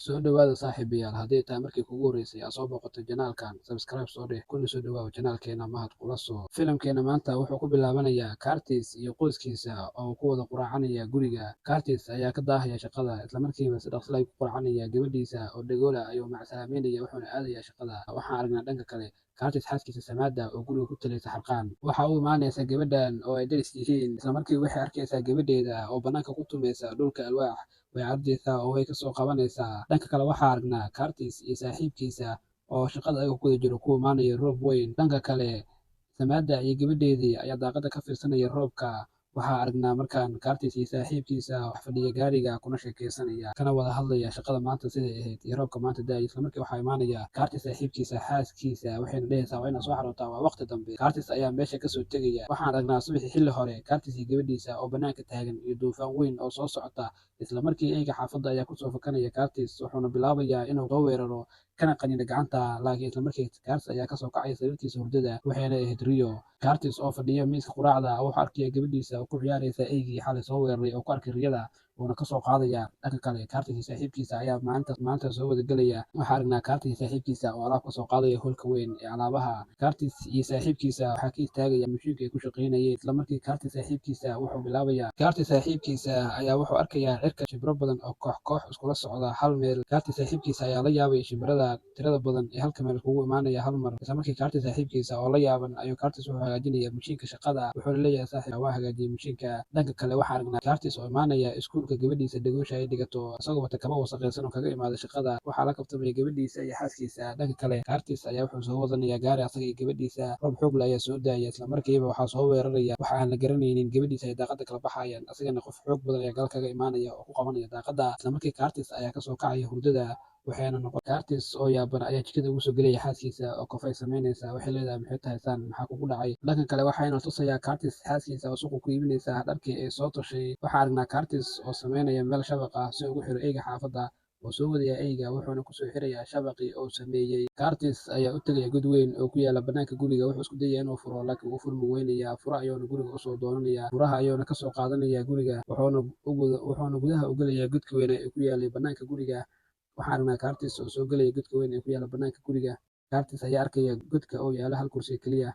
Soo dhawaada saaxiibayaal, haddii tahay markii kugu horeysay aad soo booqatay channelkan, subscribe soo dheh, kuna soo dhawaaw channelkeena Mahad Kula Soo. Filimkeena maanta wuxuu ku bilaabanayaa Curtis iyo qoyskiisa oo ku wada quraacanaya guriga. Curtis ayaa ka daahaya shaqada, isla markiiba si dhaqso leh ku quraacanaya gabadhiisa oo dhagoola ayuu macsalaameynaya, wuxuuna aadayaa shaqada. Waxaan aragnaa dhanka kale Curtis xaaskiisa Samantha oo guriga ku talaysa xarqaan. Waxa u imaanaysa gabadhan oo ay daris yihiin. Isla markiiba waxay arkaysaa gabadheeda oo bannaanka ku tumaysa dhulka alwaax. Way ardaysaa oo way kasoo qabanaysaa. Dhanka kale waxaa aragnaa Curtis iyo saaxiibkiisa oo shaqada ayaga ku guda jiro ku imaanaya roob weyn. Dhanka kale Samantha iyo gabadheedii ayaa daaqada ka fiirsanaya roobka. Waxaa aragnaa markaan Curtis iyo saaxiibkiisa wax fadhiya gaariga kuna sheekeysanaya, kana wada hadlaya shaqada maanta siday ahayd iyo roobka maanta da'ay. Isla markii waxaa imaanaya Curtis saaxiibkiisa xaaskiisa, waxayna dhehaysaa, "Waa inaad soo xarootaa, waa waqti dambe." Curtis ayaa meesha kasoo tegaya. Waxaan aragnaa subaxii xilli hore Curtis iyo gabadhiisa oo banaanka taagan iyo duufaan weyn oo soo socota. Isla markii eyga xaafadda ayaa kusoo fakanaya Curtis, wuxuuna bilaabayaa inuu soo weeraro kana qaniino gacanta, laakiin isla markii Curtis ayaa kasoo kacaya sariirtiisa hurdada, waxayna ahayd riyo. Curtis oo fadhiya miiska quraacda wuxuu arkaya gabadhiisa oo ku ciyaaraysa eygii xalay soo weeraray oo ku arkay riyada, wuuna kasoo qaadaya. Dhanka kale Curtis iyo saaxiibkiisa ayaa maalinta soo wada gelaya. Waxaa aragnaa Curtis iyo saaxiibkiisa oo alaab kasoo qaadaya hoolka weyn ee alaabaha. Curtis iyo saaxiibkiisa waxaa ka istaagaya mashiinka ay ku shaqaynayeen. Isla markii Curtis saaxiibkiisa wuxuu bilaabayaa, Curtis saaxiibkiisa ayaa wuxuu arkayaa cirka shimbiro badan oo koox koox iskula socda hal meel. Curtis saaxiibkiisa ayaa la yaabay shimbirada tirada badan ee halka meel iskugu imaanaya hal mar. Isla markii Curtis saaxiibkiisa oo la yaaban ayuu Curtis wuxuu hagaajinayaa mashiinka shaqada, wuxuuna leeyahay, "Saaxiib, waa hagaajiyay mashiinka." Dhanka kale waxaa aragnaa Curtis oo imaanaya iskuulka gabadhiisa dhagoosha ay dhigato, isagoo wata kaba wasaqaysan oo kaga imaaday shaqada. Waxaa la kabtamaya gabadhiisa iyo xaaskiisa. Dhanka kale Curtis ayaa wuxuu soo wadanaya gaari asaga iyo gabadhiisa. Roob xoog leh ayaa soo daaya. Isla markiiba waxaa soo weeraraya waxa aan la garanaynin. Gabadhiisa ay daaqada kala baxayaan, asagana qof xoog badan ayaa gal kaga imaanaya oo ku qabanaya daaqada. Isla markii Curtis ayaa kasoo kacaya hurdada, waxayna noqon Curtis oo yaaban ayaa jikada ugu soo gelaya xaaskiisa oo kafay samaynaysa. Waxay leedahay, "Maxay tahay saan? Maxaa kugu dhacay?" Dhanka kale waxayna tusayaa Curtis xaaskiisa oo suuqa ku iibinaysa dharkii ay soo toshay. Waxaa aragnaa Curtis oo sameynaya meel shabaq ah si ugu xiro eyga xaafadda oo soo wadaya eyga, wuxuuna kusoo xirayaa shabaqii uu sameeyey. Curtis ayaa u tegaya god weyn oo ku yaala banaanka guriga. Wuxuu isku dayaya inuu furo, laakiin wuu furmi weynayaa. Furo ayuuna guriga usoo doonanayaa, furaha ayuuna kasoo qaadanaya guriga, wuxuuna gudaha u gelayaa godka weyn ee ku yaalay banaanka guriga. Waxaan aragnaa Curtis oo soo gelaya godka weyn ee ku yaala banaanka guriga. Curtis ayaa arkaya godka oo yaala hal kursi keliya.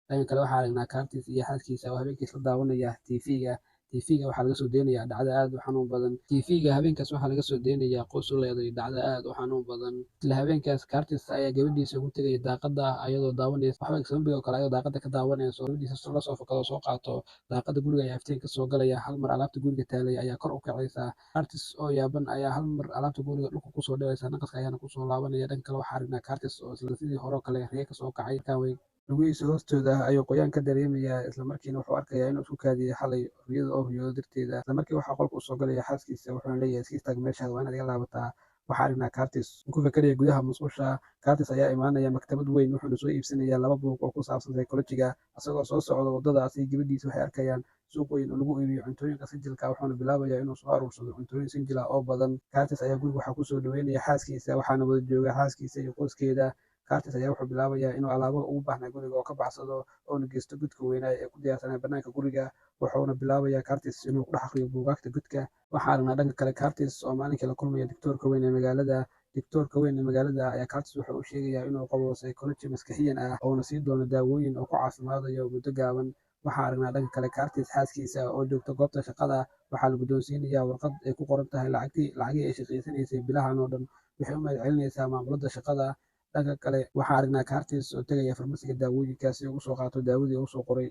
Dhanka kale waxaa aragnaa Curtis iyo xaaskiisa oo habeenkii isla daawanaya TV-ga. TV-ga waxaa laga soo deynayaa dhacdo aad u xanuun badan. TV-ga habeenkaas waxaa laga soo deynayaa qoys u leeday dhacdo aad u xanuun badan. Isla habeenkaas Curtis ayaa gabadhiisa ugu tegaya daaqada ayadoo daawanaysa waxba zombie oo kale, ayadoo daaqada ka daawanayso. Gabadhiisa la soo fakado soo qaato daaqada guriga ayaa iftiin kasoo galaya. Hal mar alaabta guriga taalay ayaa kor u kacaysa. Curtis oo yaaban ayaa hal mar alaabta guriga dhulka kusoo dhacaysa, naqaska ayaana kusoo laabanaya. Dhanka kale waxaa aragnaa Curtis oo isla sidii hore oo kale riyo kasoo kacay. Markaan lugihiisa hoostooda ayuu qoyaan ka dareemayaa. Isla markiina wuxuu arkayaa inuu isku kaadiyey xalay riyada oo riyoodo darteeda. Isla markii waxaa qolka usoo galaya xaaskiisa, wuxuuna leeyahay, "Iska istaag meeshaada, waa inaad iga laabataa." Waxaa aragnaa Curtis ku fekeraya gudaha musqusha. Curtis ayaa imaanaya maktabad weyn, wuxuuna soo iibsanayaa laba buug oo ku saabsan psychology-ga. Isagoo soo socda waddada, asiga gabadhiisa waxay arkayaan suuq weyn oo lagu iibiyo cuntooyinka sinjilka, wuxuuna bilaabayaa inuu soo aruursado cuntooyin sinjil ah oo badan. Curtis ayaa guriga waxaa kusoo dhaweynaya xaaskiisa, waxaana wada jooga xaaskiisa iyo qoyskeeda. Curtis ayaa wuxuu bilaabayaa inuu alaabaha ugu baahnaa guriga oo ka baxsado oona geysto godka weynaa ee ku diyaarsanaa banaanka guriga, wuxuuna bilaabayaa Curtis inuu ku dhex akhriyo buugaagta godka. Waxaa aragnaa dhanka kale Curtis oo maalinkii la kulmaya doctoorka weyn ee magaalada. Doctoorka weyn ee magaalada ayaa Curtis wuxuu u sheegayaa inuu qabo psychology maskaxiyan ah, oona sii doono daawooyin oo ku caafimaadayo muddo gaaban. Waxaa aragnaa dhanka kale Curtis xaaskiisa oo joogta goobta shaqada. Waxaa la guddoonsiinayaa warqad ay ku qoran tahay lacagtii lacagihii ay shaqaysanaysay bilahan oo dhan. Waxay u mahad celinaysaa maamulada shaqada. Dhanka kale waxaa aragnaa Curtis oo tegaya farmasiga daawooyinka si ugu soo qaato daawadii uu soo qoray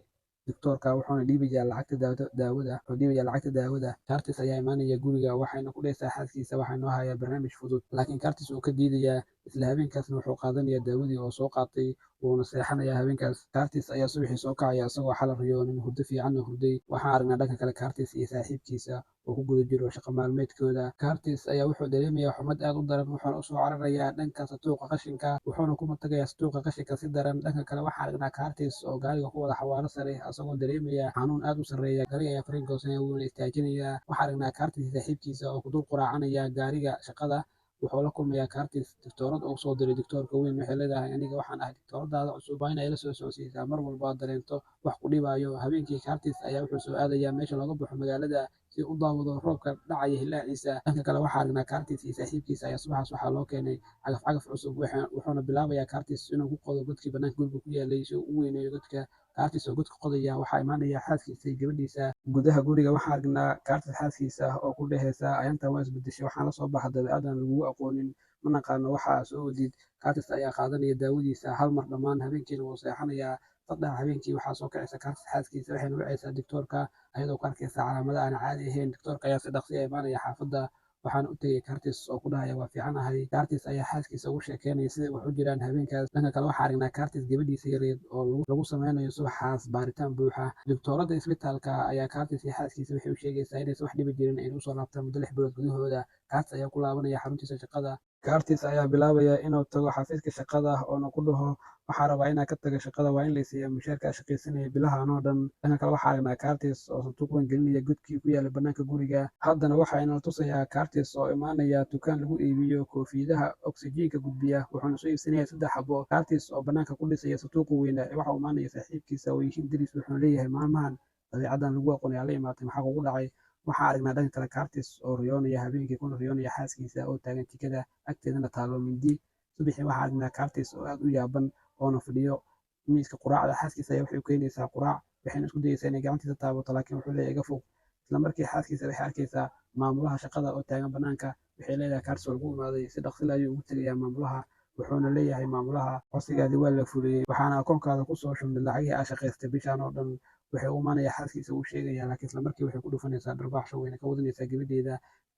doctoorka, wuxuuna dhiibayaa lacagta daawada, wuxuu dhiibayaa lacagta daawada. Curtis ayaa imaanaya guriga, waxayna ku dhehaysaa xaaskiisa, "Waxaa noo hayaa barnaamij fudud," laakiin Curtis uu ka diidayaa. Isla habeenkaasna wuxuu qaadanayaa daawadii oo soo qaatay, wuuna seexanayaa habeenkaas. Curtis ayaa subaxii soo kacaya isagoo xala riyoonin, hurdo fiicanna hurday. Waxaan aragnaa dhanka kale Curtis iyo saaxiibkiisa oo ku guda jiro shaqo maalmeedkooda. Curtis ayaa wuxuu dareemayaa xumad aad u daran, wuxuuna usoo cararayaa dhanka sanduuqa qashinka, wuxuuna ku matagayaa sanduuqa qashinka si daran. Dhanka kale waxaan aragnaa Curtis oo gaariga ku wada xawaaro sare, asagoo dareemaya xanuun aad u sarreeya. Gaariga ayaa fariin goosanaya, wuuna istaajinayaa. Waxaan aragnaa Curtis iyo saaxiibkiisa oo ku dul quraacanaya gaariga shaqada. Wuxuu la kulmayaa Curtis doctoorad uu soo diray doctoorka weyn. Waxay leedahay, "Aniga waxaan ahay doctooradaada cusub, waa inay la soo socodsiisaa mar walba aad dareento wax ku dhibayo." Habeenkii Curtis ayaa wuxuu soo aadayaa meesha looga baxo magaalada si Si u daawado roobka dhacaya hilaaciisa. Dhanka kale waxaa aragnaa Curtis iyo saaxiibkiisa ayaa subaxaas waxaa loo keenay cagaf cagaf cusub, wuxuuna bilaabayaa Curtis inuu ku qodo godkii banaanka guriga ku yaalay si uu u weyneeyo godka. Curtis oo godka qodaya waxaa imaanaya xaaskiisa iyo gabadhiisa. Gudaha guriga waxaa aragnaa Curtis xaaskiisa oo ku dhehaysa, "Ayantan waa isbedeshay, waxaan la soo baxa dabeecadan lagugu aqoonin, ma naqaano waxa soo wadid." Curtis ayaa qaadanaya daawadiisa hal mar dhammaan habeenkiina wuu seexanayaa. 3 habeenkii waxaa soo kacaysa Curtis xaaskiisa, waxayna wacaysaa doctoorka ayadoo ku arkaysa calaamada aan caadi ahayn. Doctoorka ayaa si dhaqsi ah imaanaya xaafadda, waxaana u tegay Curtis oo ku dhahaya, "Waa fiicanahay." Curtis ayaa xaaskiisa ugu sheekeynaya siday wax u jiraan habeenkaas. Dhanka kale waxaa aragnaa Curtis gabadhiisa yareed oo lagu sameynayo subaxaas baaritaan buuxa. Doctoorada isbitaalka ayaa Curtis iyo xaaskiisa waxay u sheegaysaa inaysan wax dhibi jirin, ayna usoo laabtaan muddo 6 bilood gudahooda. Curtis ayaa ku laabanaya xaruntiisa shaqada. Curtis ayaa bilaabaya inuu tago xafiiska shaqada oona ku dhaho, "Waxaa rabaa inaan ka tago shaqada, waa in la siiyaa mushaarka aan shaqaysanayay bilahan oo dhan." Dhanka kale waxaa aragnaa Curtis oo sanduuq weyn gelinaya godkii ku yaalay banaanka guriga. Haddana waxaa inala tusayaa Curtis oo imaanaya dukaan lagu iibiyo koofiyadaha oksijiinka gudbiya, wuxuuna soo iibsanayaa saddex xabo. Curtis oo banaanka ku dhisaya sanduuqa weyna waxa uu imaanaya saaxiibkiisa oo yihiin deris, wuxuuna leeyahay, "Maalmahan dabeecadan lagu aqoonaya la imaatay, maxaa kugu dhacay?" Waxaa aragnaa dhanka kale Curtis oo riyoonaya habeenkii, kuna riyoonaya xaaskiisa oo taagan jikada, agteedana taalo mindi. Subaxii waxaa aragnaa Curtis oo aad u yaaban oona fadhiyo miiska quraacda. Xaaskiisa ayaa waxay u keenaysaa quraac, waxayna isku dayaysaa inay gacantiisa taabato, laakiin wuxuu leeyahay, "Iga fog." Isla markii xaaskiisa waxay arkaysaa maamulaha shaqada oo taagan banaanka. Waxay leedahay, "Curtis oo lagu imaaday." Si dhaqsi leh ayuu ugu tegayaa maamulaha, wuxuuna leeyahay maamulaha, "Codsigaadii waa la fuliyey, waxaana akoonkaada kusoo shubnay lacagihii aa shaqaystay bishaan oo dhan." Waxay u imaanaya xaaskiisa, uu sheegaya, laakiin isla markii waxay ku dhufanaysaa dharbaaxsho, wayna ka wadanaysaa gabadheeda.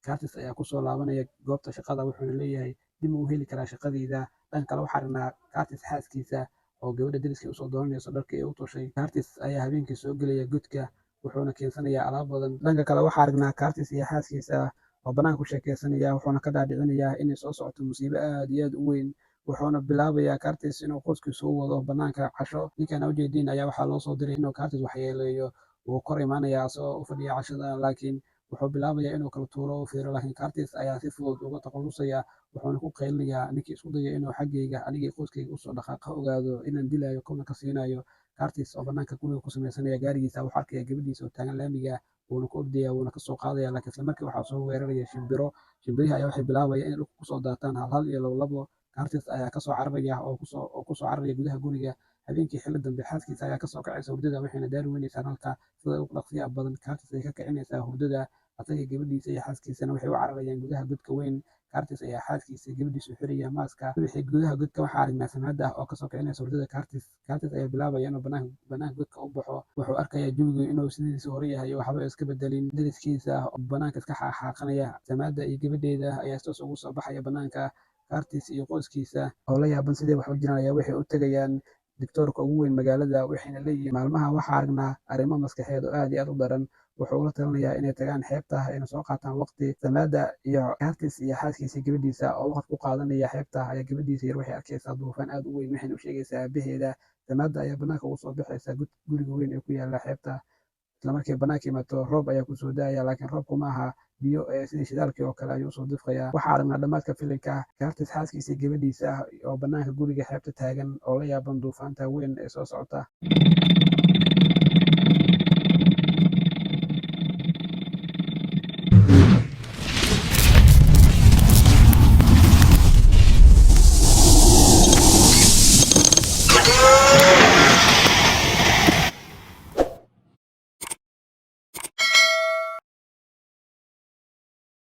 Curtis ayaa kusoo laabanaya goobta shaqada, wuxuuna leeyahay, "Dib ma u heli karaa shaqadeyda?" Dhanka kale waxaa aragnaa Curtis xaaskiisa oo gabadha deriska usoo dooranayso dharkii ay u toshay. Curtis ayaa habeenkii soo gelaya godka, wuxuuna keensanayaa alaab badan. Dhanka kale waxaa aragnaa Curtis iyo xaaskiisa oo banaanka ku sheekeysanaya, wuxuuna ka dhaadhicinayaa inay soo socoto musiibo aad iyo aad u weyn. Wuxuuna bilaabayaa Curtis inuu qoyskiisa u wado banaanka casho. Ninkan ujeediin ayaa waxaa loo soo diray inuu Curtis waxyeeleeyo. Wuu kor imaanayaa asagoo u fadhiya cashada, laakiin wuxuu bilaabayaa inuu kala tuuro oo fiiro, laakiin Curtis ayaa si fudud uga takhalusaya, wuxuuna ku qaylinayaa, "Ninkii isku daya inuu xaggayga anigii qoyskayga usoo dhaqaaqa ogaado inaan dilayo kuna ka siinayo." Curtis oo banaanka guriga ku sameysanaya gaarigiisa wuxuu arkaya gabadhiisa oo taagan laamiga, wuuna ku ordaya, wuuna kasoo qaadaya, laakiin isla markii waxaa soo weeraraya shimbiro. Shimbirihii ayaa waxay bilaabaya inay dhulka kusoo daataan hal hal iyo labo labo. Curtis ayaa kasoo cararaya oo kusoo cararaya gudaha guriga. Habeenkii xilli dambe xaaskiisa ayaa kasoo kacaysa hurdada, waxayna daari weynaysaa nalka. Sida ugu dhaqsiyaha badan Curtis ay ka kicinaysaa hurdada. Asaga, gabadhiisa iyo xaaskiisana waxay u cararayaan gudaha godka weyn. Curtis ayaa xaaskiisa gabadhiisa u xiraya maaska. Subaxii gudaha godka waxaa aragnaa Samantha oo kasoo kicinaysa hurdada Curtis. Curtis ayaa bilaabaya inuu banaanka godka u baxo. Wuxuu arkayaa jawigu inuu sidiisa hore yahay, waxba iska bedelin. Deriskiisa banaanka iska xaaqanaya. Samantha iyo gabadheeda ayaa si toos ugu soo baxaya banaanka. Curtis iyo qoyskiisa oo la yaaban sidai wax u jiraan ayaa waxay u tegayaan doctoorka ugu weyn magaalada, waxayna leeyihiin, "Maalmaha waxaa aragnaa arrimo maskaxeed oo aad iyo aad u daran." Wuxuu ula talinayaa inay tagaan xeebta, ayna soo qaataan waqti. Samantha iyo Curtis iyo xaaskiisa, gabadhiisa oo waqti ku qaadanaya xeebta ayaa gabadhiisa yar waxay arkaysaa duufaan aad u weyn, waxayna u sheegaysaa aabaheeda. Samantha ayaa banaanka ugu soo baxaysa guriga weyn ee ku yaala xeebta. Isla markii banaanka imaato roob ayaa kusoo daaya, laakiin roobku ma aha biyo ee sidii shidaalkii oo kale ayuu usoo difqayaa. Waxaa aragnaa dhammaadka filimka Curtis xaaskiisa iyo gabadhiisa oo banaanka guriga xeebta taagan oo la yaaban duufaanta weyn ee soo socota.